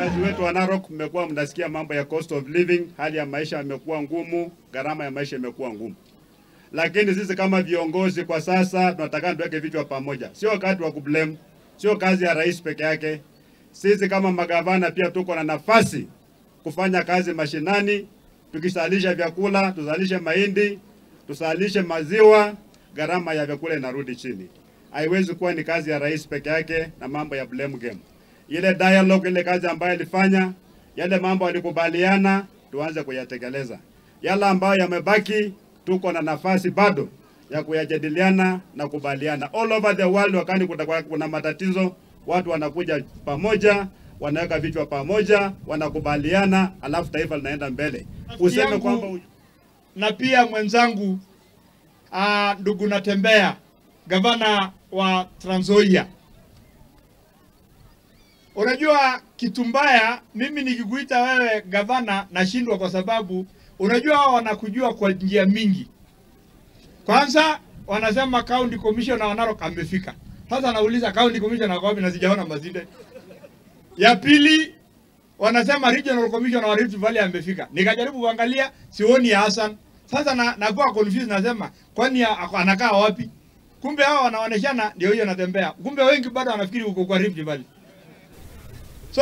Wakazi wetu wa Narok, mmekuwa mnasikia mambo ya cost of living, hali ya maisha imekuwa ngumu, gharama ya maisha imekuwa ngumu. Lakini sisi kama viongozi kwa sasa tunataka tuweke vichwa pamoja. Sio wakati wa kublame, sio kazi ya rais peke yake. Sisi kama magavana pia tuko na nafasi kufanya kazi mashinani, tukisalisha vyakula, tuzalishe mahindi, tuzalishe maziwa, gharama ya vyakula inarudi chini. Haiwezi kuwa ni kazi ya rais peke yake na mambo ya blame game. Ile dialogue, ile kazi ambayo alifanya, yale mambo alikubaliana, tuanze kuyatekeleza. Yale ambayo yamebaki, tuko na nafasi bado ya kuyajadiliana na kubaliana. All over the world wakati kuna matatizo, watu wanakuja pamoja, wanaweka vichwa pamoja, wanakubaliana, alafu taifa linaenda mbele. Useme kwamba na pia mwenzangu ndugu Natembea, gavana wa Trans Nzoia. Unajua kitu mbaya, mimi nikikuita wewe gavana nashindwa kwa sababu unajua hao wanakujua kwa njia mingi. Kwanza wanasema county commissioner wa Narok amefika. Sasa nauliza county commissioner kwa wapi na sijaona Masinde. Ya pili wanasema regional commissioner wa Rift Valley amefika. Nikajaribu kuangalia sioni ya Hassan. Sasa nakuwa confused, nasema kwani anakaa wapi? Kumbe hao wanaoneshana ndio hiyo Natembea. Kumbe wengi bado wanafikiri uko kwa Rift Valley. So,